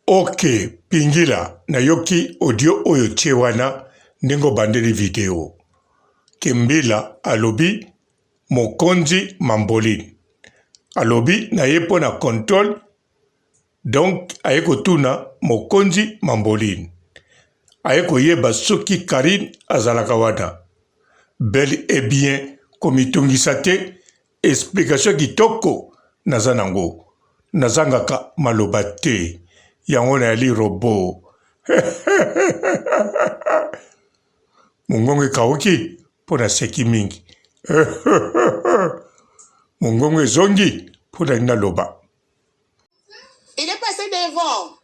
Ok pingila nayoki audio oyo otie wana ndenge obandeli video ke mbila alobi mokonzi mambolin alobi naye mpo na controle donc aye kotuna mokonzi mambolin aye koyeba soki Carine azalaka wana bel et bien komitungisa te Explication kitoko naza nango nazangaka maloba te yango nayali robot mongongo ekauki mpo naseki mingi mongongo ezongi mpo nalingi naloba. Il est passé devant.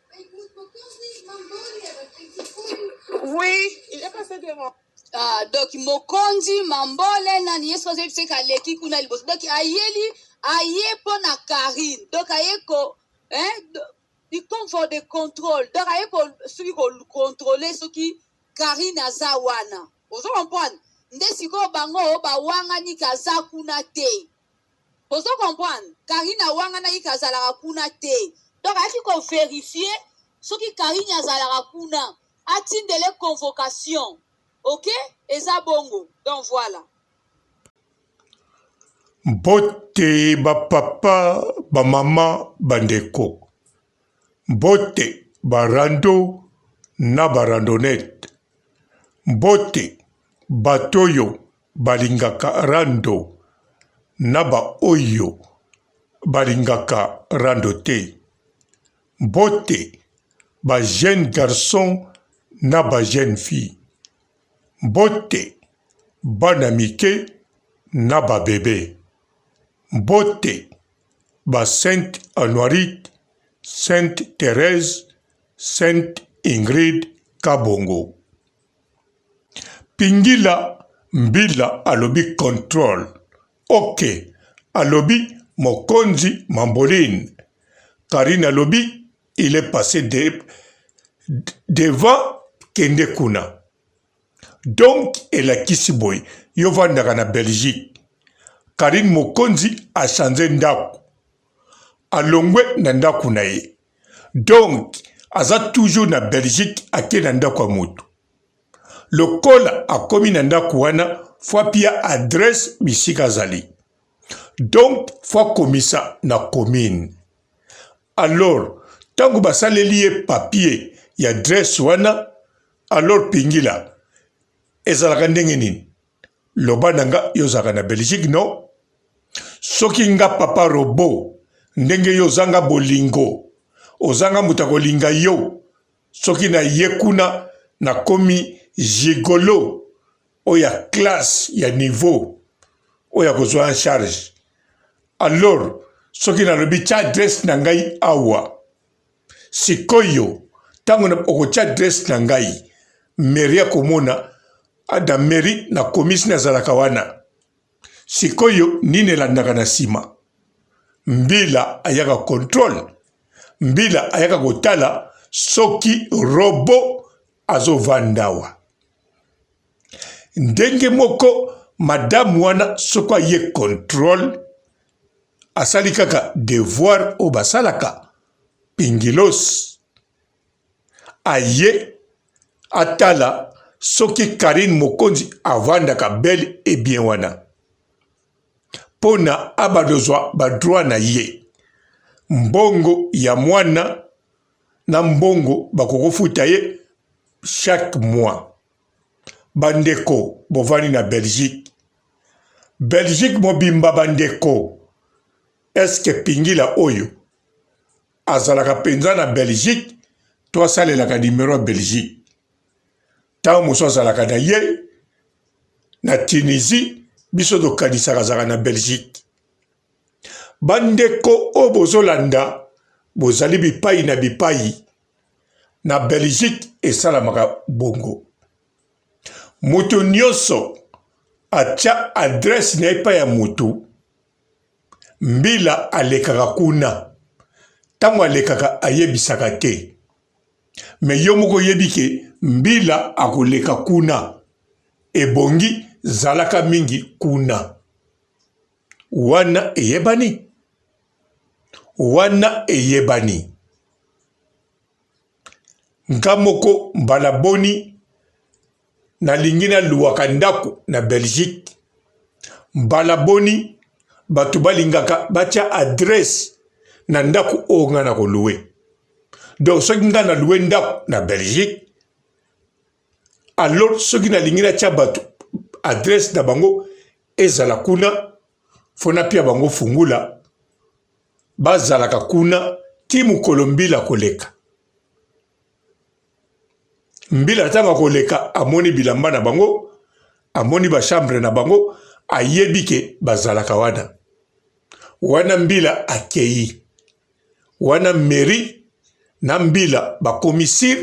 Oui, il est passé devant. Ah, donc mokonzi mambole nani ye soki azoyebisa eke aleki kuna liboso donc ayeli aye mpo na karine donc aye ko hein, il come for the control donc aye ko soki ko contrôler soki karine aza wana ozo comprendre nde sikoyo bango bawangani kaza kuna te Bozo comprendre? Carine awanganaki ke azalaka kuna te. Donc ayaki ko verifier soki Carine azalaka kuna. Atindele convocation. Ok? Eza bongo. Donc voilà. Mbote ba papa, ba mama, ba ndeko. Mbote ba rando na ba randonnette. Mbote bato oyo balingaka rando na ba oyo balingaka rando te. Mbote ba jeunes garçons na ba jeunes filles. Mbote bana mike na ba bebes. Mbote ba Sainte Anuarite, Sainte Therèse, Sainte Ingrid Kabongo. Pingila mbila alobi control ok alobi mokonzi mambolin Carine alobi il est passe de, devant kende kuna donc elakisi boye yo vandaka na Belgique Carine mokonzi a change ndako alongwe na ndako na ye donc aza toujours na Belgique ake na ndako ya moto lokola akomi na ndako wana fo apia adresse bisika azali donc fo akomisa na commune alors ntango basaleli ye papier ya adresse wana alors pingila ezalaka ndenge nini loba na nga yo ozalaka na belgique no soki nga papa robot ndenge yo ozanga bolingo ozanga moto akolinga yo soki na ye kuna nakomi gigolo oyo ya classe ya niveau oyo akozwa en charge alors soki nalobi tya adresse na ngai awa sikoyo ntango okotya adresse na ngai mairie akomona na mairie nakomisi nazalaka wana sikoyo nini elandaka na nsima mbila ayaka controle mbila ayaka kotala soki robo azovandawa ndenge moko madame wana soki aye controle asali kaka devoir oyo basalaka pingilos aye atala soki Carine Mokonzi avandaka bel et bien wana pona abadozwa ba droit na ye mbongo ya mwana na mbongo bakokofuta ye chaque mois bandeko bovandi na Belgique Belgique mobimba bandeko eske pingila oyo azalaka mpenza na Belgique to asalelaka numero ya Belgique ntango mosusu azalaka na ye na Tunisie biso tokanisaka azalaka na Belgique bandeko oyo bozolanda bozali bipai na bipai na Belgique esalamaka bongo moto nyonso atya adresse na ye epai ya moto Mbila alekaka kuna tango alekaka ayebisaka te mais yo moko oyebi ke mbila akoleka kuna ebongi zalaka mingi kuna wana eyebani wana eyebani. Nga moko mbala boni nalingi naluwaka ndako na Belgique, mbala boni bato balingaka batya adresse na ndako oyo nga nakoluwe. Donc soki nga naluwe ndako na Belgique, alors soki nalingi natya bato adresse na bango ezala kuna, fo napia bango fungula bazalaka kuna ti mokolo mbila akoleka. Mbila ntango akoleka amoni bilamba na bango, amoni ba chambre na bango, ayebi ke bazalaka wana. Wana mbila akei wana, mairie na mbila bakomi sur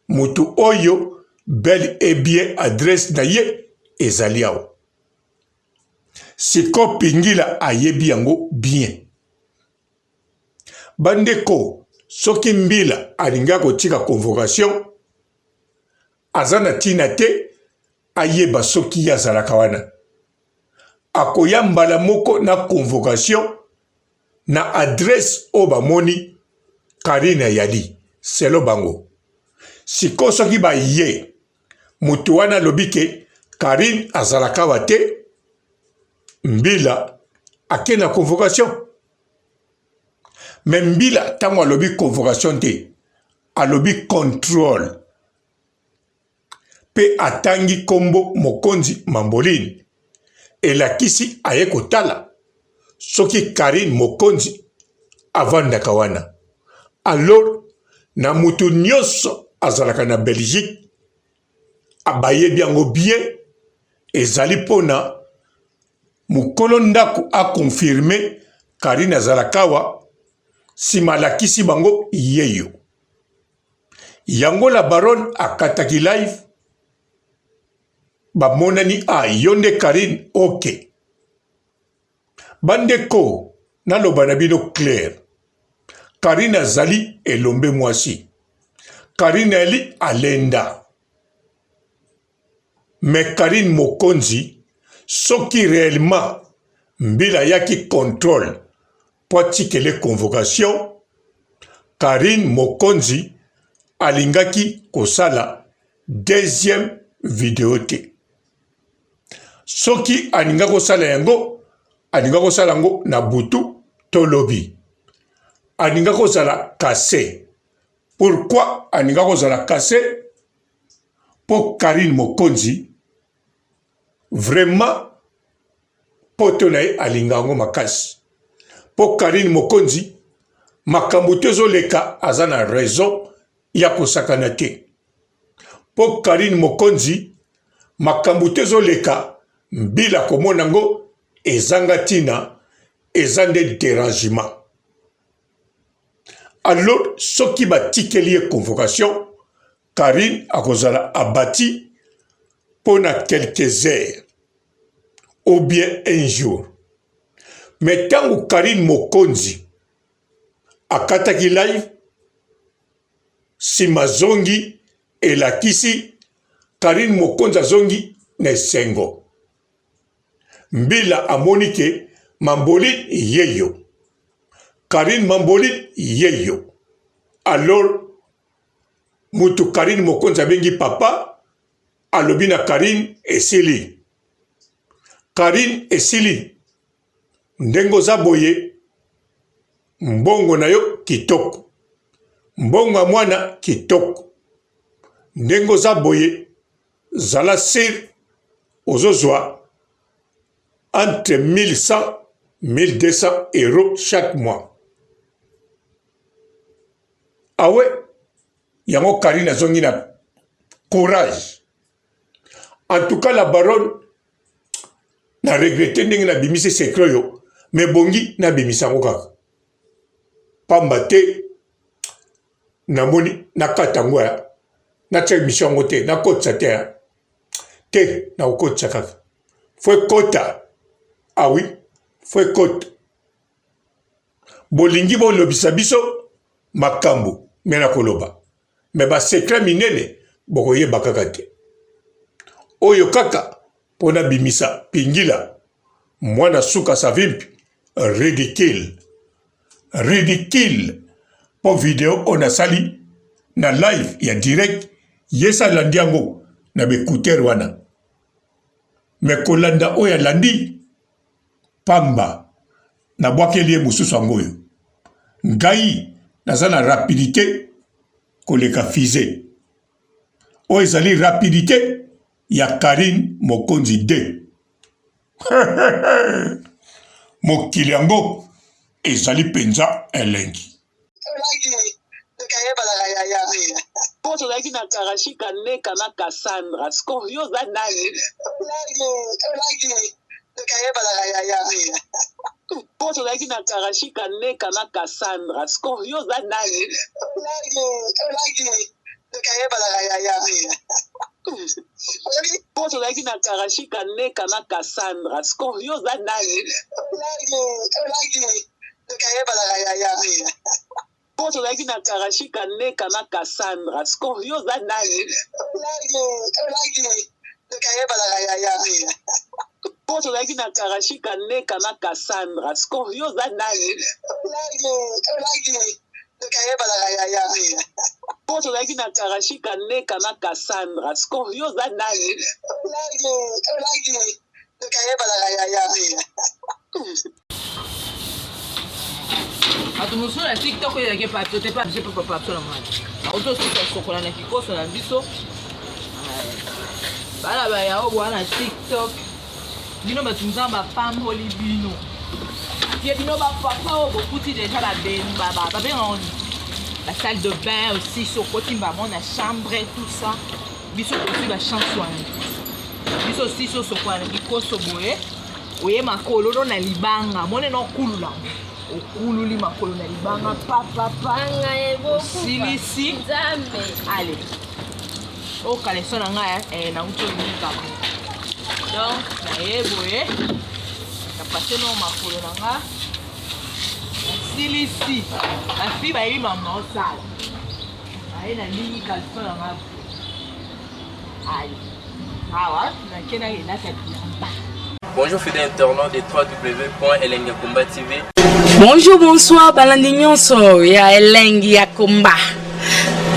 mutu oyo bel et bien adresse na ye ezali awa. Siko pingila ayebi yango bien. Bandeko soki mbila alingi akotika convocation aza na tina te ayeba soki ye azalaka wana. Akoya mbala moko na convocation na adresse oyo bamoni Carine ayali selon bango. Sikoyo soki baye mutu wana alobi ke Carine azalaka awa te, Mbila ake na convocation. Mais Mbila tango alobi convocation te, alobi controle pe atangi kombo Mokonzi Mambolin, elakisi aye kotala soki Carine Mokonzi avandaka wana. Alors na mutu nionso azalaka na Belgique bayebi yango bien, ezali pona mukolo ndaku a confirmer Carine azalaka awa, sima alakisi bango yeyo. Yango la baronne akataki live bamonani ah yo nde Carine ok. Bandeko naloba na bino clair Carine azali elombe mwasi Carine ali alenda mais Carine Mokonzi soki reellement mbila ayaki controle po atikele convocation Carine Mokonzi alingaki kosala deuxième video te. Soki alinga kosala yango, alinga kosala yango na butu to lobi. Alinga kozala kase. Pourquoi alinga kozala kase? Po Carine Mokonzi vraiment poto na ye alinga yango makasi. Po Carine Mokonzi makambo to ezoleka aza na raison ya kosakana te. Po Carine Mokonzi makambo te ezoleka mbila komona ngo ezanga tina eza nde derangement. Alors soki batikeli ye convocation Carine akozala abati pona quelques heures ou bien un jour. Mais tango Carine Mokonzi akataki live sima azongi elakisi Carine Mokonzi azongi na esengo. Mbila amoni ke Mambolin yeyo. Carine Mambolin yeyo. Alors mutu Carine Mokonzi abengi papa alobi na Carine esili. Carine esili. Ndenge oza boye mbongo na yo kitoko. Mbongo ya mwana kitoko. Ndenge oza boye zala sur ozozwa entre 1100 1200 euros chaque mois. Awe yango Carine azongi na courage. En tout cas la baronne na regrette ndenge nabimisi secret oyo me bongi nabimisa yango kaka pamba te namoni nakata yango ya natya emission yango te nakotisa te ya te nakokotisa kaka fo ekota awi ah fo ekota bolingi bolobisa biso makambo me nakoloba me basekre minene bokoyeba kaka te oyo kaka mpo nabimisa pingila mwana suka savimpi ridicule ridicule mpo video oyo nasali. na live ya direct ye se alandi yango na ba ecouteur wana me kolanda oyo alandi pamba nabwakeli ye mosusu yango oyo ngai naza na rapidite koleka fise oyo ezali rapidite ya Carine Mokonzi 2 mokili yango ezali mpenza elengi. Po tozalaki na Karashika Neka na Cassandra sikoyo yo oza nani? Po tozalaki na Karashika Neka na Cassandra sikoyo yo oza nani? Po tozalaki na Karashika Neka na Cassandra sikoyo yo oza nani? Po tozalaki na Karashika Neka na Cassandra sikoyo yo oza nani? Po tozalaki na Karashika Neka na Cassandra sikoyo yo oza nani? Po tozalaki na Karashika Neka na Cassandra sikoyo yo oza nani? Bato mosusu na tiktok oyo ezalaki papio te papio pe papio na ngai auti osuka sokola na kikoso na biso bana bayao bwa na tiktok bino bato nzambe apamboli bino ye bino bapapa oyo bokuti deja babengaka ba salle de bain aussi sokoti mbamo na chambre tout ça biso tozwi bachance wana biso sisi osokola na kikoso boye oye makolo no na libanga mone na okulula okululi makolo na libanga papapa osilisi ale oyo kaleso na ngai eh, nauti olukaka donc naye boye napase no makolo na nga nasilisi bafi bayebi mama osala aye nalingi kaleso na nga ale awa nake nakelata bilamba. Bonjour fidèles internautes de www.elengiyakomba TV. Bonjour, bonsoir, balandi nyonso ya Elengi ya Komba.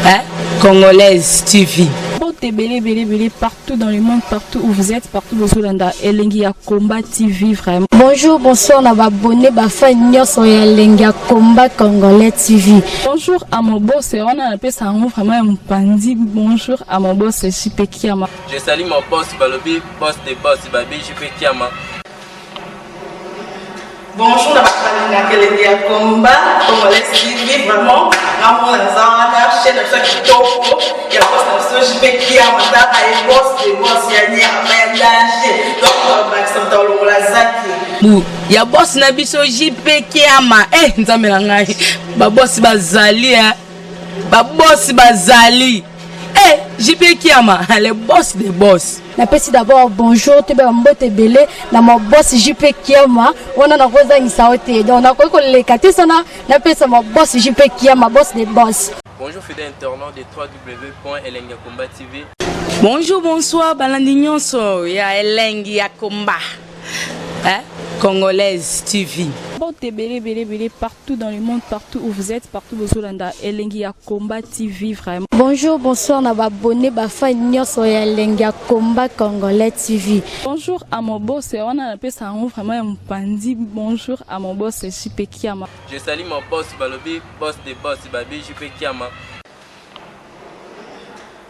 Hein? Congolaise TV. Mbote ebele ebele ebele partout dans le monde, partout où vous êtes, partout bozolanda Elengi ya Combat TV vraiment. Bonjour, bonsoir na ba abonné ba fan nyonso ya Elengi ya Combat Congolais TV. Bonjour à mon boss, wana napesa yango vraiment ya mopanzi. Bonjour à mon boss JP Kiama. Je salue mon boss balobi boss de boss babi JP Kiama. Bonjour na bato balingaka elengi ya combat congolais TV vraiment nga mona naza wana chaîne na biso ya kitoko ya boss na biso JP Kiama tala ye boss de boss ya nyama ya danger donc bakisa moto alongola zaki Bu ya boss na biso JP Kiama eh nzambe na ngai ba boss bazali eh ba boss bazali eh JP Kiama le boss de boss. Napesi d'abord bonjour toyeba mbote ebele na ma boss JP Kiama wana nakozangisa yo te donc nakoki koleka te sana napesa ma boss JP Kiama boss de boss. Bonjour fidèles internautes de www.elengiyakomba TV. Bonjour, bonsoir, balandi nyonso ya Elengi ya Komba. Hein? Congolaise TV. Mbote ebele ebele ebele partout dans le monde, partout où vous êtes, partout bozolanda Elengi ya Combat TV vraiment. Bonjour, bonsoir na ba abonné ba fan nyonso ya Elengi ya Combat Congolais TV. Bonjour à mon boss, wana napesa yango vraiment ya mopanzi. Bonjour à mon boss JP Kiama. Je salue mon boss balobi boss de boss babi JP Kiama.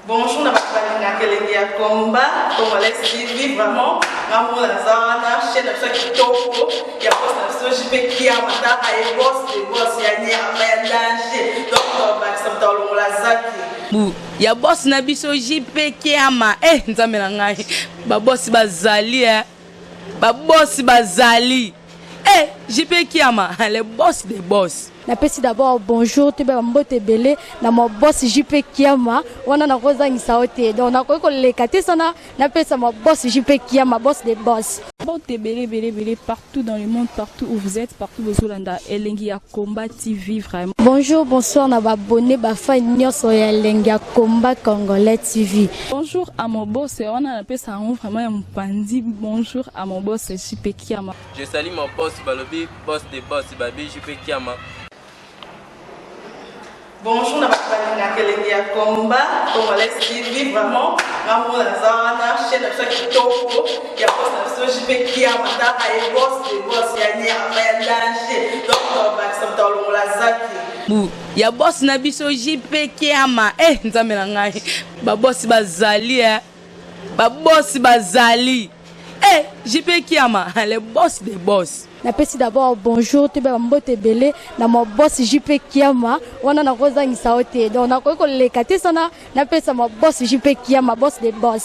Bonjour na bato balingaka elengi ya combat congolais TV vraiment nga mona naza wana chaîne na biso ya kitoko ya boss na biso JP Kiama tala ye boss de boss ya nyama ya danger donc bakisa moto alongola zaki Bu ya boss na biso JP Kiama eh nzambe na ngai ba boss bazali eh ba boss bazali eh JP Kiama le boss de boss. Napesi d'abord bonjour toyeba mbote ebele na ma boss JP Kiama wana nakozangisa yo te donc nakoki koleka te sana napesa ma boss JP Kiama boss de boss. Mbote ebele ebele ebele partout dans le monde, partout où vous êtes, partout bozolanda Elengi ya Combat TV vraiment. Bonjour, bonsoir na ba abonné ba fan nyonso ya Elengi ya Combat Congolais TV. Bonjour à mon boss, wana napesa yango vraiment ya mopanzi. Bonjour à mon boss JP Kiama. Je salue mon boss balobi boss de boss babi JP Kiama. Bonjour na bato balingaka elengi ya combat congolais TV, vraiment nga moko naza wana, chaîne na biso ya kitoko ya boss na biso JP Kiama, taka ye boss de boss ya nyama ya danger, donc tobakisa moto alongola zaki Bu ya boss na biso JP Kiama. Eh, nzambe na ngai, babosi bazali eh. Babosi bazali eh, JP Kiama, le boss des boss. Napesi d'abord bonjour, toyeba bambote ebele na ma boss JP Kiama. Wana nakozangisa yo te, donc nakoki koleka te sana napesa ma boss JP Kiama, boss de boss.